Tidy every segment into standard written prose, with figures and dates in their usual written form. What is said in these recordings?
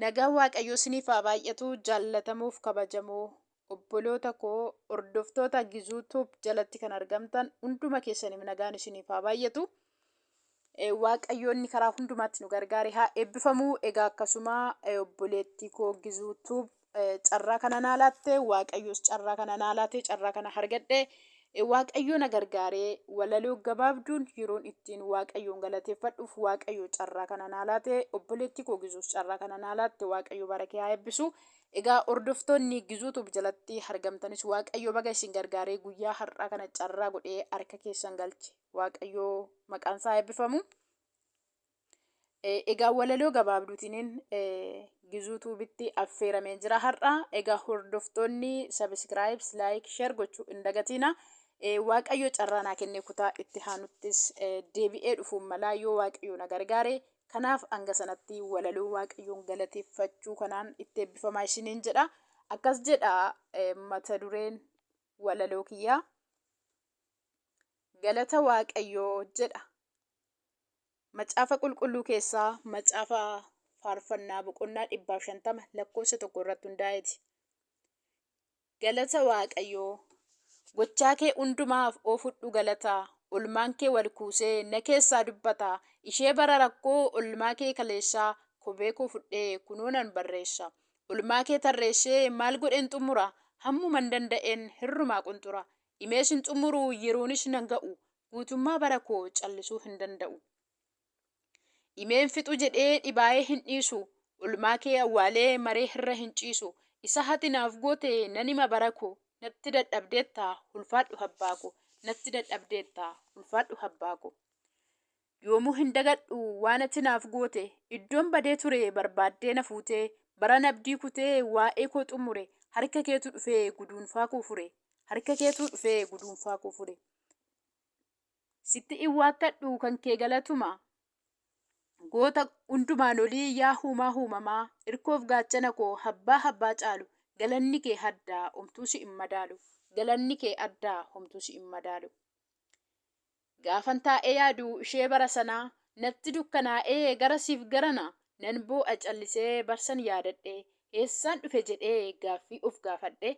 Nagaan Waaqayyoo isiniif haa baay'atu jaallatamuuf kabajamoo obboloota koo hordoftoota Gizuu Tube jalatti kan argamtan hunduma keessaniif nagaan isiniif haa baay'atu. Waaqayyo inni karaa hundumaatti nu gargaare haa eebbifamu. Egaa akkasuma obboleettii koo Gizuu Tube carraa kana naa laatte, Waaqayyos carraa kana naa laate, carraa kana argadhe. Waaqayyo na gargaaree walaloo gabaabduun yeroon ittiin Waaqayyoon galateeffadhuuf Waaqayyo carraa kana naa laate, obboleettii koo Gizuus carraa kana naa laatte, Waaqayyo bara kee haa eebbisu. Egaa hordoftoonni Gizuu Tube jalatti argamtanis Waaqayyo baga isin gargaaree guyyaa har'aa kana carraa godhee harka keessan galche. Waaqayyo maqaan isaa haa eebbifamu. Egaa walaloo gabaabduutiniin Gizuu Tuubitti affeeramee jira har'a. Egaa hordoftoonni subscribe, like, share gochuu hin dagatiina. Waaqayyo carraa naa kennee kutaa itti aanuttis deebi'ee dhufuun malaa yoo Waaqayyo na gargaare. Kanaaf hanga sanatti walaloo Waaqayyoon galateeffachuu kanaan itti eebbifamaa isiniin jedha. Akkas jedha mata dureen walaloo kiyyaa. Galata Waaqayyoo jedha. Macaafa Qulqulluu keessaa Macaafa Faarfannaa boqonnaa 150 lakkoofsa 1 irratti hundaa'eeti. Galata Waaqayyoo! Gochaa kee hundumaaf oo fudhu galata, olmaan kee wal kuusee na keessaa dubbata, ishee bara rakkoo olmaa kee kaleessaa kobee koo fudhee kunoo nan barreessa. Olmaa kee tarreessee maal godheen xumura, hammuman danda'een hirrumaa qunxura. Himees hin xumuru yeroonis nan ga'u, Guutummaa bara koo callisuu hin danda'u. Dhimeen fixu jedhee dhibaa'ee hin dhiisu. Olmaa kee awwaalee maree irra hin ciisu. Isa ati naaf goote nan hima bara koo. Natti dadhabdeetta ulfaadhu abbaa koo. Natti dadhabdeetta ulfaadhu abbaa koo. Yoomuu hin dagadhu waan ati naaf goote. Iddoon badee ture barbaaddee na fuutee. Baran abdii kutee waa'ee koo xumure. Harka keetu dhufee guduunfaa koo fure. Harka keetu dhufee guduunfaa koo fure. Sitti in waakkadhu kan kee galatuma. Goota hundumaan olii yaa huumaa huumamaa, irkoof gaachana koo habbaa habbaa caalu, galanni kee haddaa homtuu si in madaalu, galanni kee addaa homtuu si in madaalu. Gaafan taa'ee yaadu ishee bara sanaa, natti dukkanaa'ee gara siif garana, nan boo'a callisee barsan yaadadhee, eessaan dhufe jedhee gaaffii of gaafadhee.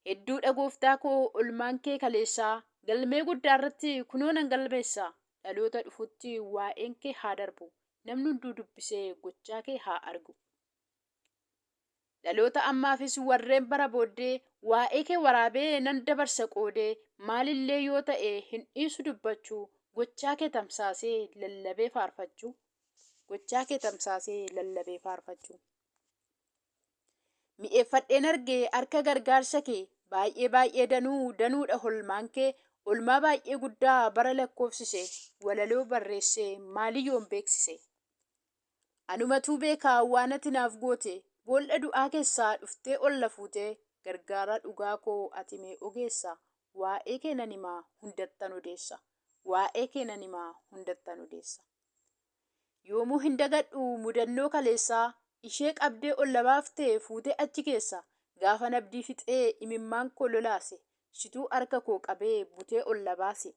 Hedduudha gooftaa koo olmaan kee kaleessaa, galmee guddaa irratti kunoo nan galmeessa. Dhaloota dhufutti waa'een kee haa darbu, namni hunduu dubbisee gochaa kee haa argu. Dhaloota ammaafis warreen bara booddee, waa'ee kee waraabee nan dabarsa qoodee, maalillee yoo ta'e hin dhiisu dubbachuu, gochaa kee tamsaasee lallabee faarfachuu. Gochaa kee tamsaasee lallabee faarfachuu. Mi'eeffadheen arge harka gargaarsa kee, baay'ee baay'ee danuu danuudha holmaan kee, olmaa baay'ee guddaa bara lakkoofsise, walaloo barreessee maalii yoon beeksise. Anumatuu beeka waan ati naaf goote, bool'a du'aa keessaa dhuftee ol na fuute, gargaaraa dhugaa koo ati mee ogeessa, waa'ee kee nan hima hundattan odeessa, waa'ee kee nan hima hundattan odeessa. Yoomuu hin dagadhu mudannoo kaleessaa, Ishee qabdee ol na baafte fuutee achi keessa, Gaafan abdii fixee imimmaan koo lolaase, Situu harka koo qabee butee ol na baase.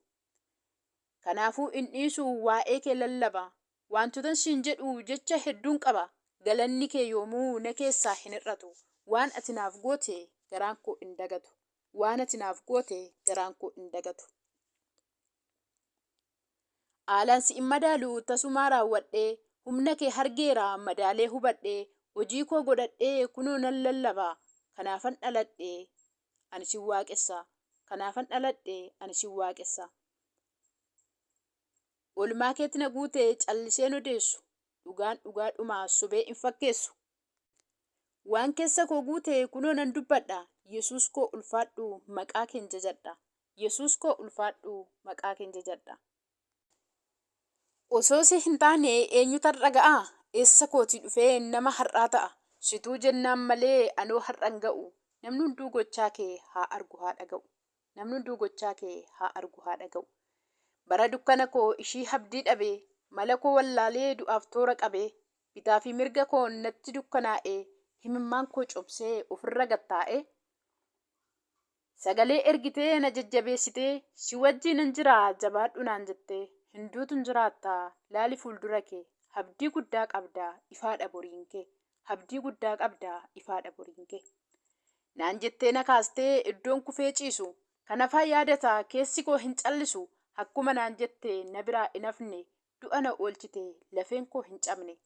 Kanaafuu hin dhiisu waa'ee kee lallaba, Waantotan siin jedhu jecha hedduun qaba, Galanni kee yoomuu na keessaa hin hir'atu, Waan ati naaf goote garaan koo hin dagatu, Waan ati naaf goote garaan koo hin dagatu. Haalaan si hin madaalu tasumaa raawwadhee, humna kee hargeera madaalee hubadhee, hojii koo godhadhee kunoo nan lallaba, kanaafan dhaladhe ani sin waaqessa, kanaafan dhaladhe ani sin waaqessa. Oolmaa keetti na guute calliseen odeessu, dhugaan dhugaadhuma sobee hin fakkeessu. Waan keessa koo guute kunoo nan dubbadha, Yesuus koo ulfaadhu maqaa keen jajadha, Yesuus koo ulfaadhu maqaa keen jajadha. Osoo si hin taane eenyutu har'a ga'a? Eessa kootii dhufee nama har'aa ta'a? Situu jennaan malee anoo har'a hin ga'u, Namni hunduu gochaa kee haa argu haa dhaga'u, Namni hunduu gochaa kee haa argu haa dhaga'u. Bara dukkana koo ishii habdii dhabee, Mala koo wallaalee du'aaf toora qabee, Bitaa fi mirga koon natti dukkanaa'e, himimmaan koo cobsee ofirra gad taa'e. Sagalee ergitee na jajjabeessitee, si wajjiinan jira jabaadhu naan jettee. Hin duutu hin jiraatta laali fuuldura kee, habdii guddaa qabda ifaadha boriin kee. Abdii guddaa qabda ifaadha boriin kee. Naan jettee na kaastee iddoon kufee ciisu. Kanafaa yaadata keessi koo hin callisu. Akkuma naan jette na biraa hin hafne. Du'a na oolchite lafeen koo hin cabne.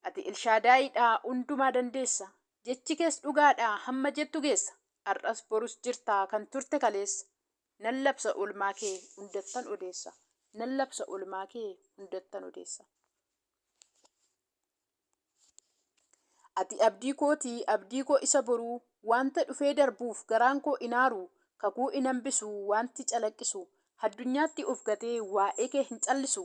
Ati Elshaadaayiidha hundumaa dandeessa. Jechi kees dhugaadha hamma jettu geessa. Har'as borus jirta kan turte kaleessa. Nan labsa oolmaa kee hundattan odeessa. Nan labsa oolmaa kee hundattan odeessa. Ati abdii kootii abdii koo isa boruu wanta dhufee darbuuf garaan koo hin aaru kakuu hin hambisu wanti calaqqisu addunyaatti of gatee waa'ee kee hin callisu.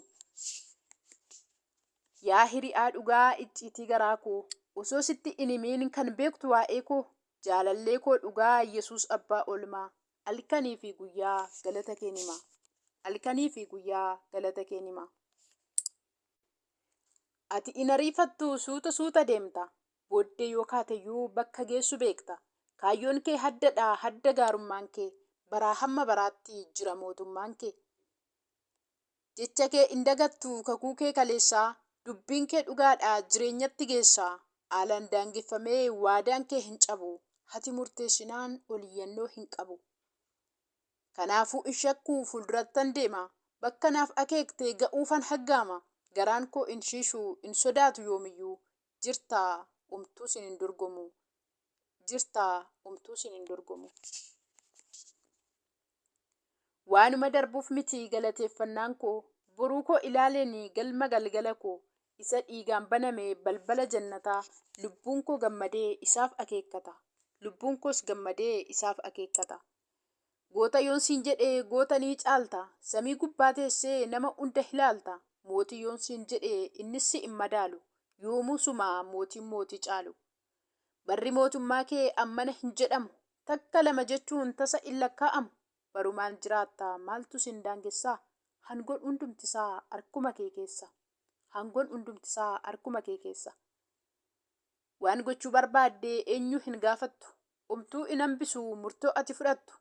Yaa hiri'aa dhugaa icciitii garaa koo osoo sitti hin himiin kan beektu waa'ee koo jaalallee koo dhugaa Yesuus abbaa oolmaa halkanii fi guyyaa galata kee nima. Halkanii fi guyyaa galata kee nima. Ati hin ariifattu suuta suuta deemta. Booddee yoo kaateyyuu bakka geessu beekta. Kaayyoon kee haddadha hadda gaarummaan kee. Baraa hamma baraatti jira mootummaan kee. Jecha kee hin dagattu kakuu kee kaleessaa. Dubbiin kee dhugaadha jireenyatti geessaa. Haalaan daangeffamee waadaan kee hin cabu. Ati murteessinaan oliyyannoo hin qabu. Kanaafuu hin shakkuu fuuldurattan deema. Bakka naaf akeekte ga'uufan haggaama. Garaan koo hin shiishu hin sodaatu yoomiyyuu. Jirtaa homtuu sin hin dorgomu. Jirtaa homtuu sin hin dorgomu. Waanuma darbuuf miti galateeffannaan koo. Boruu koo ilaaleen galma galgala koo. Isa dhiigaan baname balbala jannataa. Lubbuun koo gammadee isaaf akeekkata. Lubbuun koos gammadee isaaf akeekkata. Goota yoon siin jedhe goota ni caalta. Samii gubbaa teessee nama hunda ilaalta. Mootii yoon siin jedhe innis si hin madaalu. Yoomuu suma mootiin mootii caalu. Barri mootummaa kee ammana hin jedhamu. Takka lama jechuun tasa hin lakkaa'amu. Barumaan jiraatta maaltu sin daangessaa? Hangoon hundumtisaa harkuma kee keessa. Hangoon hundumtisaa harkuma kee keessa. Waan gochuu barbaadde eenyu hin gaafattu. Homtuu hin hambisu murtoo ati fudhattu.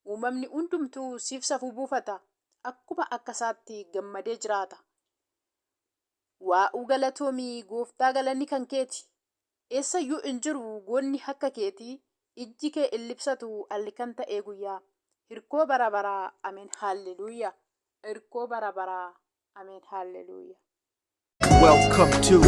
Uumamni hundumtuu siif safuu buufata. Akkuma akka isaatti gammadee jiraata. Waa'uu galatoomii gooftaa galanni kan keeti. Eessayyuu hin jiru goonni akka keetii. Ijji kee hin libsatu halkan ta'ee guyyaa. Hirkoo bara baraa ameen haalleluuyaa. Hirkoo bara baraa ameen haalleluuyaa. Welcome to